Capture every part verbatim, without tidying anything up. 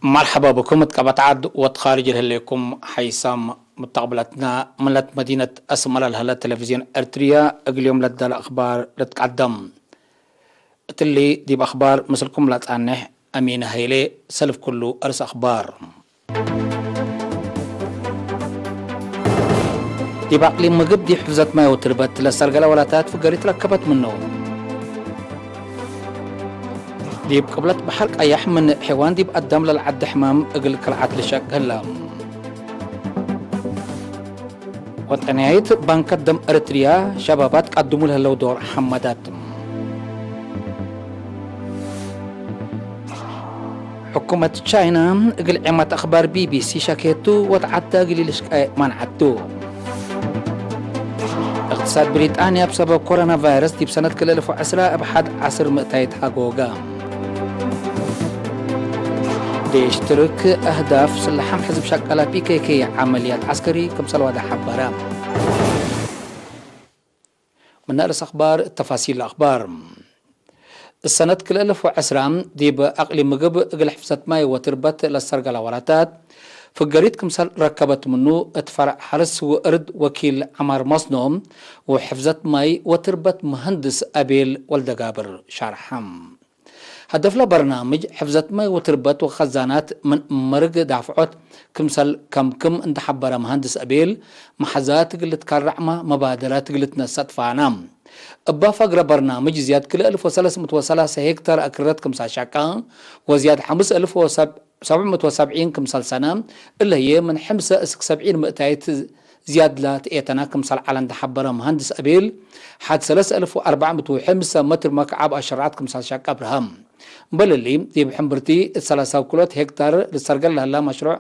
መርሐባ ብኩም እት ቀበት ዐድ ወእት ካርጅ ለህሌኩም ሐይሳም ሙተቅብለትና። ምነት መዲነት አስመረ ለህለ ቴሌቪዝዮን ኤርትርያ እግል ዮም ለዳለ አክባር ልትቀደም። እትሊ ዲብ አክባር ምስልኩም ለአጻንሕ አሚን ሀይሌ። ሰልፍ ኩሉ አርስ አክባር። ዲብ አቅሊም ምግብ ዲብ ሕፍዘት ማይ ወትርበት ለሰርገለ ወላታት ፍገሪት ረከበት ምኑ። ዲብ ቅብለት በሐር ቀያሕ ምን ሔዋን ዲብ አዳም ለልዐደ ሕማም እግል ከልዓት ልሸቅ ህለ። ወጠንያይት ባንከት ደም ኤረትርያ ሸባባት ቀድሙ ለህለው ዶር ሐመዳት። ሕኩመት ቻይና እግል ዔማት አክባር ቢቢሲ ሸኬቱ ወተዐዳ እግል ኢልሽቀ መንዐቱ። እቅትሳድ ብሪጣንያ እብ ሰበብ ኮሮና ቫይረስ ዲብ ሰነት ክልኤ እልፍ ወዐስራ እብ ሐድ ዐስር ምእታይት ሀጎገ። ዴሽ ትርክ አህዳፍ ስለሐም ሕዝብ ሸቀለ ፒ ኬ ኬ ዐመልያት ዐስከሪ ክምሰል ዋደ ሐበረ። ምነ ርእስ አክባር እት ተፋሲል አክባር። እሰነት ክልኤ እልፍ ወዐስራ ዲብ አቅሊም ምግብ እግል ሕፍዘት ማይ ወትርበት ለሰርገለ ወላታት ፍገሪት ክምሰል ረከበት ምኑ፣ እት ፈረዕ ሐርስ ወእርድ ወኪል ዐማር መስኖ ወሕፍዘት ማይ ወትርበት መሀንድስ አቤል ወልደጋብር ሸርሐ። ሀደፍለ በርናምጅ ሕፍዘት ማይ ወትርበት ወከዛናት ምን መርግ ዳፍዖት ክምሰል ከምክም እንደ ሐበረ መሀንድስ አቤል፣ መሐዛት እግል ልትከረዕመ መባደረት እግል ልትነሰእ ትፋነ። እበ ፈግረ በርናምጅ ዝያድ ክልኤ እልፍ ወሰለስ ምእት ወሰላሰ ሄክታር አክርረት ክምሰል ሸቀ ወዝያድ ሐምስ እልፍ ወሰብ-፣ ሰብዕ ምእት ወሰብዒን ክምሰል ሰነ፣ እለ ህዬ ምን ሕምሰ እስክ ሰብዒን ምእታይት ዝያድ ለትኤተነ ክምሰል ዐለ እንደ ሐበረ መሀንድስ አቤል፣ ሐድ ሰለስ እልፍ ወአርበዕ ምእት ወሕምሰ መትር መክዓብ አሸራዕት ክምሰል ሸቀ አብርሀም። እምበል እሊ፣ ዲብ ሕምብርቲ እት ሰላሳ ወክልኦት ሄክታር ልሰርገል ለህላ መሽሩዕ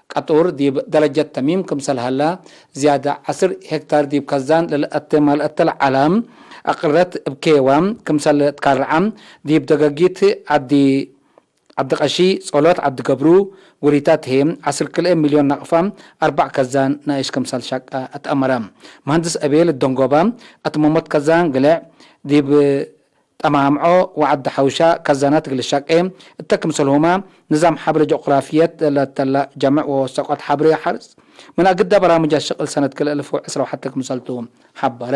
ቀጡር ዲብ ደረጀት ተሚም ክምሰል ሀላ፣ ዝያድ ዐስር ሄክታር ዲብ ከዛን ለልአቴ ማልአተ ለዐለ አቅረት እብ ኬዋ ክምሰል ትካርዐ፣ ዲብ ደገጊት ዐዲ ዐብድቀሺ፣ ጾሎት ዐብድገብሩ፣ ውሪታት ህዬ ዐስር ክልኤ ሚልዮን ናቅፋ፣ አርበዕ ከዛን ናይሽ ክምሰል ሸቀ አትአመረ። መሀንድስ አቤል ደንጎባ፣ አትመሞት ከዛን ግልዕ ዲብ ጠማምዖ ወዐዲ ሐውሻ ከዛናት እግል ሸቄ እተ ክምሰልሁመ፣ ንዛም ሐብሬ ጂኦግራፍየት ለተለ ጀምዕ ወወሰቆት ሐብሬ ሐርስ ምን አግዳ በራምጅ አሽቅል ሰነት ክልኤ እልፍ ወዕስራ ወሐተ ክምሰልቱ ሐበረ።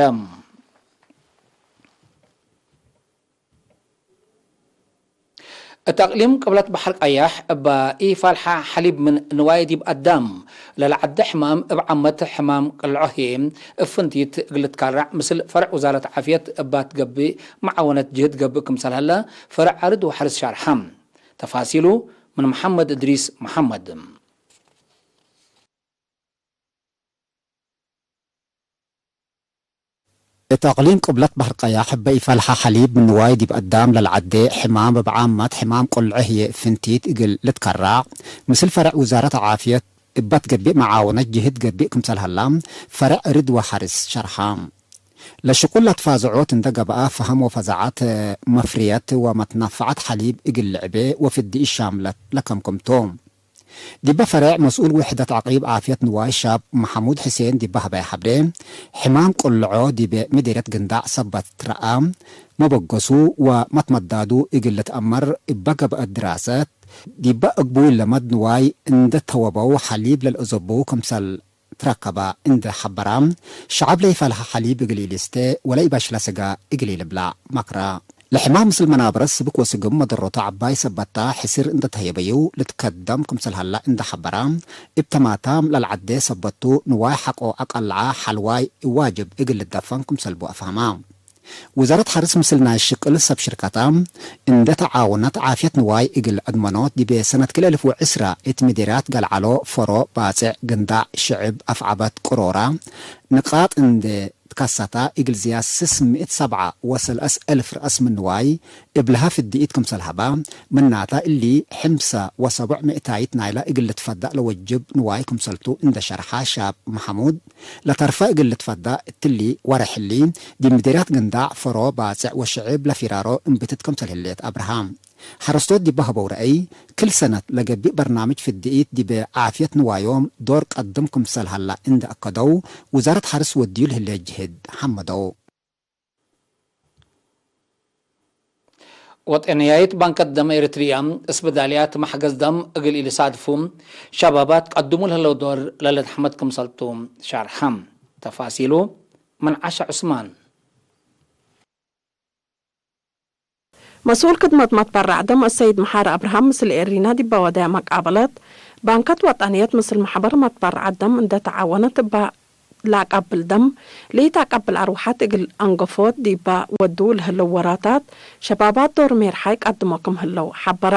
እት አቅሊም ቅብለት በሐር ቀያሕ እበ ኢፋልሐ ሐሊብ ምን ንዋይ ዲብ አዳም ለለዐደ ሕማም እብ ዓመት ሕማም ቅልዖ ህዬ እብ ፍንቲት እግል ልትካራዕ ምስል ፈረዕ ውዛረት ዓፍየት እባ ትገብእ መዓወነት ጅህድ ገብእ ክምሰል ሀለ ፈረዕ አርድ ወሐርስ ሻርሐ። ተፋሲሉ ምን መሐመድ እድሪስ መሐመድ። እት አቅሊም ቅብለት በሐር ቀያሕ እበ ኢፋልሐ ሐሊብ ምን ንዋይ ዲብ አዳም ለልዐዴ ሕማም እብ ዓመት ሕማም ቅልዖ ህዬ እብ ፍንቲት እግል ልትከራዕ፣ ምስል ፈረዕ ውዛረት ዓፍየት እባ ትገብእ መዓወነት ጅህድ ገብእ ክምሰል ሀላ፣ ፈረዕ እርድ ወሐርስ ሸርሐ። ለሽቁል ለትፋዘዖት እንደ ገብአ፣ ፈሀም ወፈዛዐት መፍርየት ወመትናፈዐት ሐሊብ እግል ልዕቤ ወፍድኢት ሻምለት ለከምክም ቱ። ዲበ ፈሬዕ መስኡል ውሕደት ዐቂብ ዓፍየት ንዋይ ሻብ መሐሙድ ሕሴን ዲበ ሀበየ ሐብሬ፣ ሕማም ቅልዖ ዲበ ምዴርየት ግንዳዕ ሰበት ረአ፣ መበገሱ ወመትመዳዱ እግል ልትአመር እበ ገብአት ድራሰት፣ ዲበ እግቡይ ለመድ ንዋይ እንደ ተወበው ሐሊብ ለልአዘቡ ክምሰል ትረከበ እንደ ሐበራ፣ ሸዐብ ለኢፋልሐ ሐሊብ እግል ኢሊስቴ ወለኢበሽለ ስጋ እግል ኢልብላዕ መክረ። ለሕማም ምስል መናበረት ስብክ ወስግም መደሮቱ ዐባይ ሰበት ተ፣ ሕስር እንደ ተህየበዩ ልትከደም ክምሰል ሀላ እንደ ሐበራ፣ እብ ተማታም ለልዐዴ ሰበት ቱ ንዋይ ሐቆ አቀልዐ ሐልዋይ ዋጅብ እግል ልትደፈን ክምሰል ቡ አፍሀማ። ውዛረት ሐርስ ምስል ናይ ሽቅል ሰብ ሽርከታ እንደ ተዓውነት ዓፍየት ንዋይ እግል አድመኖት ዲቤ ሰነት ክልኤ እልፍ ወዕስራ እት ምዴርያት ገልዓሎ፣ ፈሮ፣ ባጽዕ፣ ግንዳዕ፣ ሽዕብ፣ አፍዐበት፣ ቅሮራ፣ ንቃጥ እንደ ትከሰታ እግል ዝያድ ስስ ምእት ሰብዓ ወሰለስ እልፍ ረአስ ምን ንዋይ እብልሃ ፍድኢት ክምሰል ሀባ፣ ምናተ እሊ ሕምሰ ወሰቡዕ ምእታይት ናይላ እግል ልትፈዳእ ለወጅብ ንዋይ ክምሰልቱ እንደ ሸርሐ ሻብ መሐሙድ፣ ለተርፈ እግል ልትፈዳእ እትሊ ወርሕ እሊ፣ ዲብ ምዴርያት ግንዳዕ፣ ፈሮ፣ ባጽዕ ወሽዕብ ለፊራሮ እምብትት ክምሰል ህሌት አብርሃ። ሐረስቶት ዲበ ሀበው ረአይ፣ ክል ሰነት ለገብእ በርናምጅ ፍድኢት ዲበ ዓፍየት ንዋዮም ዶር ቀድም ክምሰል ሀላ እንደ አከደው፣ ውዛረት ሐርስ ወድዩ ለህሌት ጅህድ ሐመደው። ወጠንያይት ባንከት ደም ኤሪትርያ፣ እስብዳልያት መሕገዝ ደም እግል ኢልሳድፉ ሸባባት ቀድሙ ለህለው ዶር ለለትሐመድ ክምሰልቱ ሻርሐ። ተፋሲሉ ምን ዓሻ ዑስማን። መስኡል ክድመት መትበራዕ ደም አሰይድ መሓሪ አብርሃም ምስል ኤሪና ዲበ ወደየ መቃበለት፣ ባንከት ወጠንየት ምስል መሕበር መትበራዕ ደም እንደ ተዓወነት እበ ለአቀብል ደም፣ ለኢተአቀብል አርወሐት እግል አንገፎት ዲበ ወዱ ለህለው ወራታት፣ ሸባባት ዶር ሜርሓይ ቀድሞ ክም ህለው ሐበረ።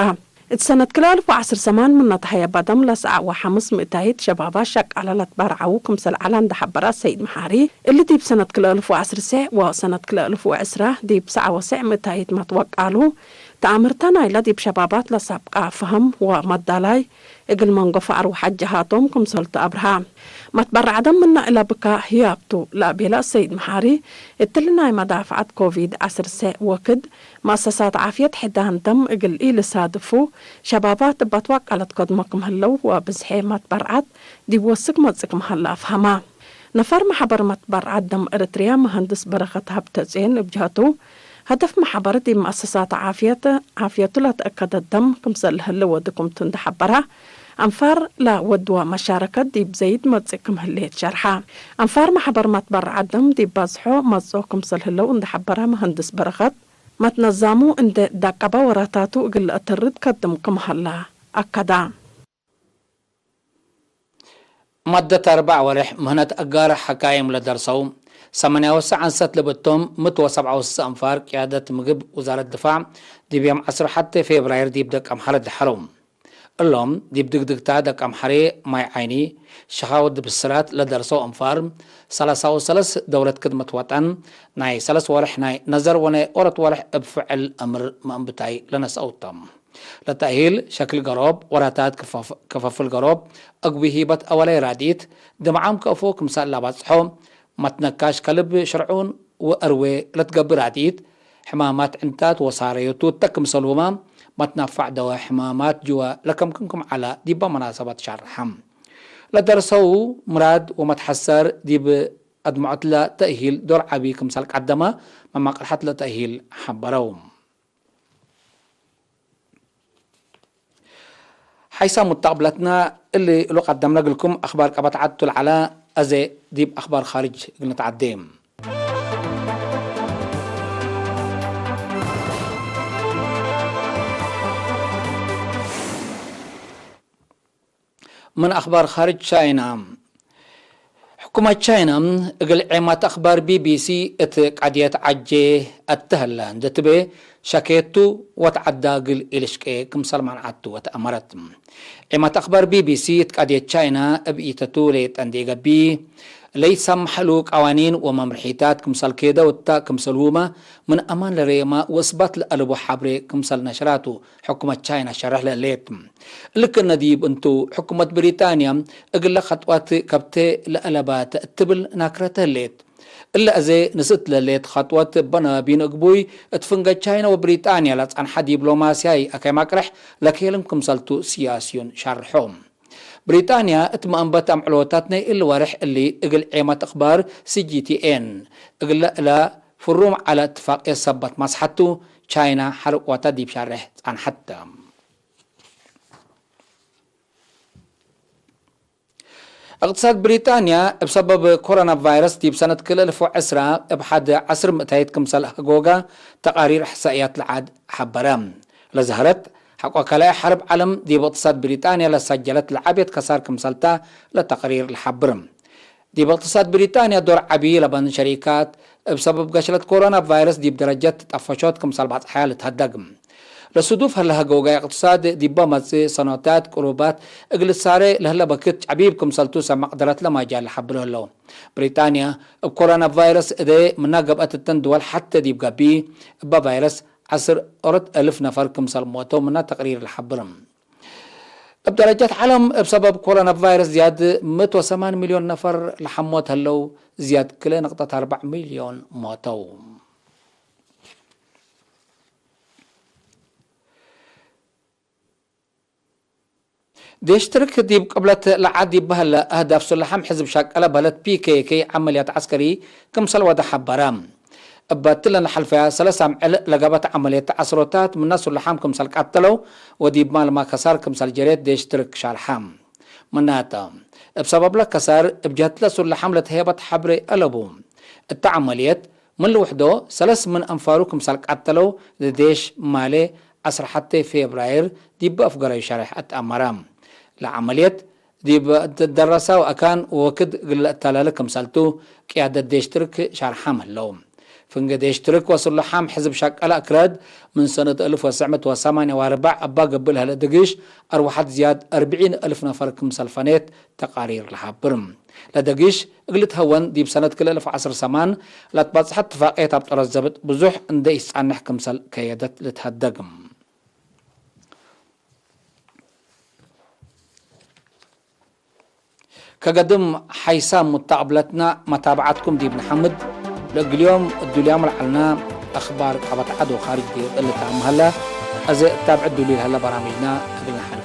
እት ሰነት ክልኤ አልፍ ወዐስር ሰማን ምነ ተሀየበ ደም ለሰዐ ወሐምስ ምእታይት ሸባባት ሸቃለ ለትበርዐዉ ክምሰል ዐለ እንደ ሐበረ ሰይድ መሓሪ፣ እሊ ዲብ ሰነት ክልኤ አልፍ ወዐስር ሴዕ ወሰነት ክልኤ አልፍ ወዕስራ ዲብ ሰዐ ወሴዕ ምእታይት መትወቃሉ፣ ተአምርተ ናይለ ዲብ ሸባባት ለሳብቃ ፈሀም ወመዳላይ እግል መንገፎ አርወሐት ጀሃቶም ክምሰልቱ አብርሃ። መትበራዕ ደም ምነ እለ ብካ ህያብቱ ለአቤለ ሰይድ መሓሪ፣ እትሊ ናይ መዳፍዐት ኮቪድ ዐስር ሴዕ ወክድ፣ መአሰሳት ዓፍየት ሕዳን ደም እግል ኢልሳድፉ፣ ሸባባት እበ ትወቀለት ከድሞ ክም ህለው ወብዝሔ መትበርዓት ዲብ ወስክ መጽእ ክም ሀለ አፍሀማ። ነፈር መሕበር መትበርዓት ደም ኤረትርያ መሀንድስ በረኸት ሀብተጽዮን እብ ጀሀቱ፣ ሀደፍ መሕበር ዲብ መአሰሳት ዓፍየት፣ ዓፍየቱ ለተአከደ ደም ክምሰል ለህለ ወድኩም ቱ እንዴ ሐበረ፣ አንፋር ለወድወ መሻረከት ዲብ ዘይድ መጽእ ክም ህሌት ሸርሐ። አንፋር መሕበር መትበርዓት ደም ዲብ ባዝሖ መጽኦ ክምሰል ህለው እንዴ ሐበረ መሀንድስ በረኸት፣ መትነዛሙ እንዴ ደቀበ ወራታቱ እግል ለአተርድ ከድም ክም ሀለ አከደ። መደት አርበዕ ወሬሕ ምህነት አጋር ሐካይም ለደርሰው ሰማንያ ወሰዕ አንሰት ልብቶም ምት ወሰብዓ ወስስ አንፋር ቅያደት ምግብ ውዛረት ድፋዕ ዲብ ዮም ዐስር ሐቴ ፌብራይር ዲብ ደቀምሐረ ደሐረው። እሎም ዲብ ድግድግታ ደቀምሐሬ ማይ ዓይኒ ሸኻወት ብስራት ለደርሰው አንፋር ሰላሳ ወሰለስ ደውለት ክድመት ወጠን ናይ ሰለስ ወሬሕ ናይ ነዘር ወናይ ኦሮት ወሬሕ እብ ፍዕል አምር መአንብታይ ለነስአው ቶም። ለተእሂል ሸክል ገሮብ፣ ወራታት ክፈፍ-፣ ክፈፍል ገሮብ፣ እግቢ ሂበት አወላይ ራድኢት፣ ድምዓም ከእፎ ክምሰል ለባጽሖ፣ መትነካሽ ከልብ ሽርዑን ወአርዌ ለትገብእ ራድኢት፣ ሕማማት ዕንታት ወሳረዮቱ እተ ክምሰልሁመ፣ መትናፋዕ ደወ ሕማማት ጅወ ለከምክም ክም ዐለ ዲበ መናሰበት ሸርሐ። ለደርሰው ምራድ ወመትሐሰር ዲብ አድምዖት ለተእሂል ዶር ዐቢ ክምሰል ቀደመ፣ መማቅርሐት ለተእሂል ሐበረው። ሓይሳም ሙተቅብለትና እሊ እሉ ቀደምነ እግልኩም አክባር ቀበት ዐድ ቱ ለዐለ፣ አዜ ዲብ አክባር ካርጅ እግል ንትዐዴ። ምን አክባር ካርጅ ቻይና። ሕኩመት ቻይና እግል ዔማት አክባር ቢ ቢ ሲ እት ቀድየት ዐጄ አተሀለ እንዴ ትቤ ሸኬቱ ወተዐዳ እግል ኢልሽቄ ክምሰል መንዐቱ ወተአመረት። ዔማት አክባር ቢ ቢ ሲ እት ቀድየት ቻይና እብ ኢተቱ ሌጠ እንዴ ገብእ ለኢትሰመሕ እሉ ቀዋኒን ወመምርሒታት ክምሰል ኬደው እተ ክምሰልሁመ ምን አማን ለሬማ ወእስባት ለአለቡ ሐብሬ ክምሰል ነሽራቱ ሕኩመት ቻይና ሸርሕ ለህሌት። እሊ ክእነ ዲብ እንቱ፣ ሕኩመት ብሪጣንያ እግለ ከጥወት ከብቴ ለአለባተ እት ትብል ናክረተ ህሌት። እለ አዜ ንስእት ለህሌት ከጥወት እበ ነባቢን እግቡይ፣ እት ፍንገ ቻይና ወብሪጣንያ ለጸንሐ ዲብሎማስያይ አከይ ማቅርሕ ለኬልም ክምሰልቱ ስያስዩን ሻርሖ። ብሪጣንያ እት መአንበት አምዕሎታት ናይ እሊ ወርሕ እሊ እግል ዔመት አክባር ሲ ጂ ቲ ኤን እግለ እለ ፍሩም ዐለ እትፋቅየት ሰበት ማስሐቱ፣ ቻይና ሐርቆተ ዲብ ሻርሕ ጸንሐት። እቅትሳድ ብሪጣንያ እብ ሰበብ ኮሮና ቫይረስ ዲብ ሰነት ክልኤ እልፍ ወዕስራ እብ ሐድ ዐስር ምእታይት ክምሰል ሀጎገ ተቃሪር እሕሳእያት ለዐድ ሐበረ። ለዘህረት ሐቆ ካልኣይ ሐርብ ዐለም ዲብ እቅትሳድ ብሪጣንያ ለሰጀለት ለዐቤት ከሳር ክምሰልታ ለተቅሪር ለሐብር። ዲብ እቅትሳድ ብሪጣንያ ዶር ዐቢ ለበን ሸሪካት እብ ሰበብ ገሽለት ኮሮና ቫይረስ ዲብ ደረጀት ጠፈሾት ክምሰል ባጽሐያ ልትሀደግ። ለስዱፍ ሀለ ሀጎጋይ እቅትሳድ ዲበ መጽእ ሰኖታት ቅሩባት እግል ትሳሬ ለህለ በክት ጨቢብ ክምሰልቱ ሰብ መቅደረት ለማጃል ለሐብሎ ህለው። ብሪጣንያ እብ ኮሮና ቫይረስ እዴ ምና ገብአት እተን ድወል ሐቴ ዲብ ገብእ እበ ቫይረስ ዐስር ኦሮት እልፍ ነፈር ክምሰል ሞተው ምና ተቅሪር ለሐብር። እብ ደረጀት ዐለም እብ ሰበብ ኮሮና ቫይረስ ዝያድ ምእት ወሰማን ሚልዮን ነፈር ለሐሞት ህለው፣ ዝያድ ክልኤ ነቅጠት አርበዕ ሚልዮን ሞተው። ዴሽ ትርክ ዲብ ቅብለት ለዐድ ይበህል አህዳፍ ሱላሐም ሕዝብ ሸቀለ በህለት ፒ ኬ ኬ ዐመልያት ዐስከሪ ክምሰል ወደ ሐበረ። እበ እትለ ነሐልፈያ ሰለስ አምዕል ለገብአት ዐመልየት ዐስሮታት ምነ ሱልሓም ክምሰል ቀተለው ወዲብማ ልማ ከሳር ክምሰል ጀሬት ዴሽ ትርክ ሻርሐ። ምናተ፣ እብ ሰበብለ ከሳር እብ ጀህትለ ሱልሓም ለተሄበት ሐብሬ አለቡ። እተ ዐመልየት ምን ልውሕዶ ሰለስ ምን አንፋሩ ክምሰል ቀተለው ለዴሽ ማሌ ዐስር ሐቴ ፌብራይር ዲብ አፍገራዩ ሸሬሕ አትአመረ። ለዐመልየት ዲብ ትደረሰው አካን ወወክድ እግል ለአተላለ ክምሰልቱ ቅያደት ዴሽ ትርክ ሻርሐም ህለው። ፍንጌ ዴሽ ትርክ ወስሉሓም ሕዝብ ሸቀለ አክረድ ምን ሰነት አልፍ ወትሰዕ ምእት ወሰማንያ ወአርበዕ አባ ገብእ ለህለ ድግሽ አርወሐት ዝያድ አርብዒን አልፍ ነፈር ክምሰል ፈኔት ተቃሪር ለሀብር። ለደግሽ እግል ልትሀወን ዲብ ሰነት ክልኤ አልፍ ወዐስር ሰማን ለአትባጽሐ እትፋቅየት አብ ጠረዝ ዘብጥ ብዙሕ እንዴ ኢትጻንሕ ክምሰል ከየደት ልትሀደግ። ከገድም ሓይሳም ሙተቅብለትና መታብዓትኩም ዲብ ነሐምድ። ለእግል ዮም እዱልያም ለዐልና አኽባር ቀበት ዐድ ወካርጅ ዲብ እሊ ተአምሀለ። አዜ እታብዕ እዱልዩ ለሀለ በራምጅና እግል ነሐ